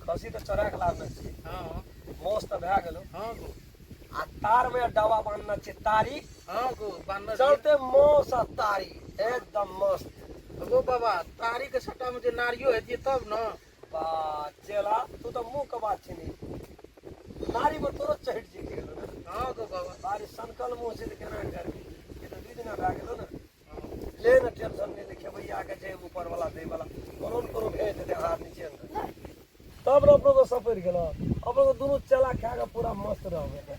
खसी तऽ चोरा के लाबने छी। हँ। मौस तऽ भए गेलो। हँ गो। आ तार में डबा बांधना छै तारी। हँ गो, बान्हने छियै। चलते मौस आ तारी एकदम मस्त। गो बाबा, तारी के सट्टा में जे नारियो हेतियै तब न। बा चेला, तू तऽ मुँह के बात छिनी, नारी में तोरो चढ़ि जेत गेलो ने। हँ गो बाबा। बारी सनकल मुँह छै तऽ केना करबी, ई तऽ 2 दिना भए गेलो ने। ले ने टेंशन नहि ले, खेबैया के छै ऊपर वाला दै वाला, कोनो ने कोनो भेज देतै हाथ नीचे अंदर, तब ने अपनो के सपरि गेलो। अपनो के दुनू चला खा के पूरा मस्त रहबै।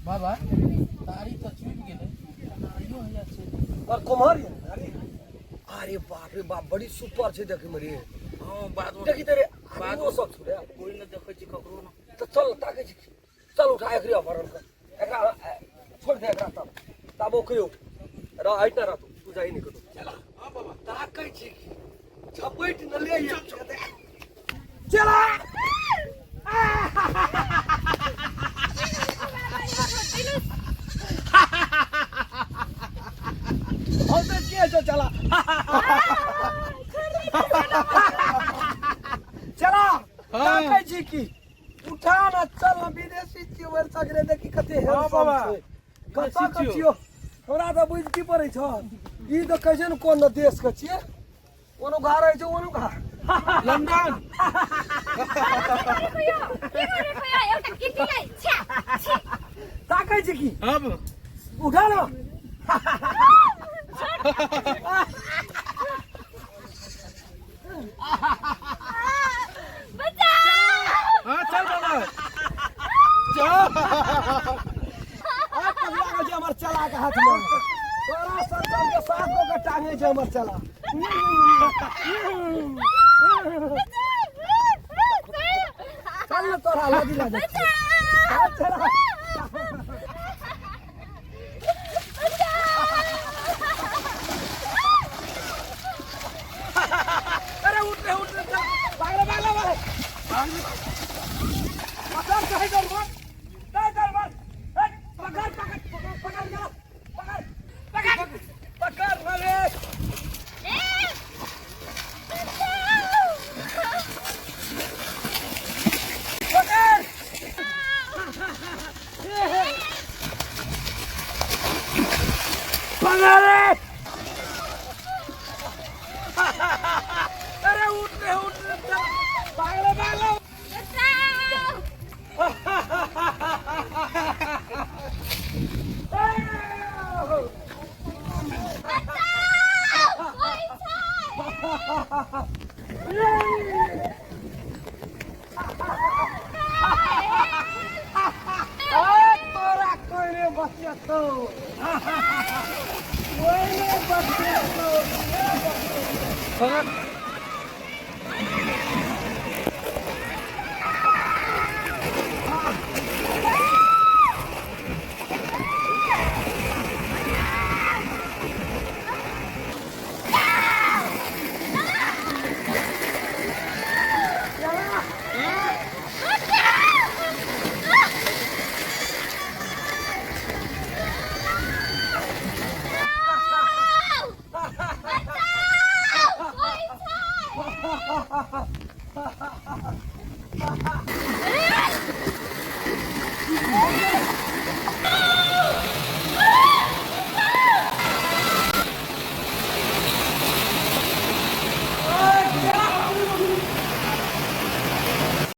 बाबा, तारी तऽ चुबि गेलै, नारियो हैया छै। और कुम्हर ये नारी? अरे बाप रे बाप, बड़ी सुपर छै देखै मे रे। हँ, बाद में देखी तेरे बाद आदमियो सब छुरे। कोई नहि देखै छै ककरो ने। तऽ चल ताकै छी, चल उठा एकरे अपहरण कर, एकरा छोड़ दे एकरा। तब तब ओकरे रह, हट ना रह तू, तू जाही नहीं कतौ। चला। हँ बाबा। ताकै छी की झपटि न ले ये। चला। हंसैत के छौ? चला चला। हँ। ताकै छी की उठा न, चल न, विदेशी छियो भरि सगरे, देखी कते हँ हैंडसम बाबा। छै। कतऽ विदेशी के छियौ। छियो? हमरा तऽ बुझि की पड़ै छौ, ई तऽ कहै छै ने कोन देश के छियै, कोनो घर रहै छै, कोनो घर। लंदन। ताकै छी की? हँ बाबा। उठा न। हँ, चल बाबा, चल। आब पगला गेल छै हमर चला के हाथ में, तोरा सन सन के 7 गो के टांगे छै हमर चला। चल न, तोरा लगी ला जाइ छियै। चल चला। अरे उठ रे, उठ रे, चल। भागले भागले भागले, पकड़ कहीं डर मत, नहीं डर मत। ए, पकड़ पकड़ पकड़ पकड़ चला, पकड़ पकड़ पकड़ रे। पकड़ पकड़ रे। अरे उठ रे, उठ रे, चल। भागले भागले। तोरा कोई नहीं बचियतो, कोई नहीं बचियतो।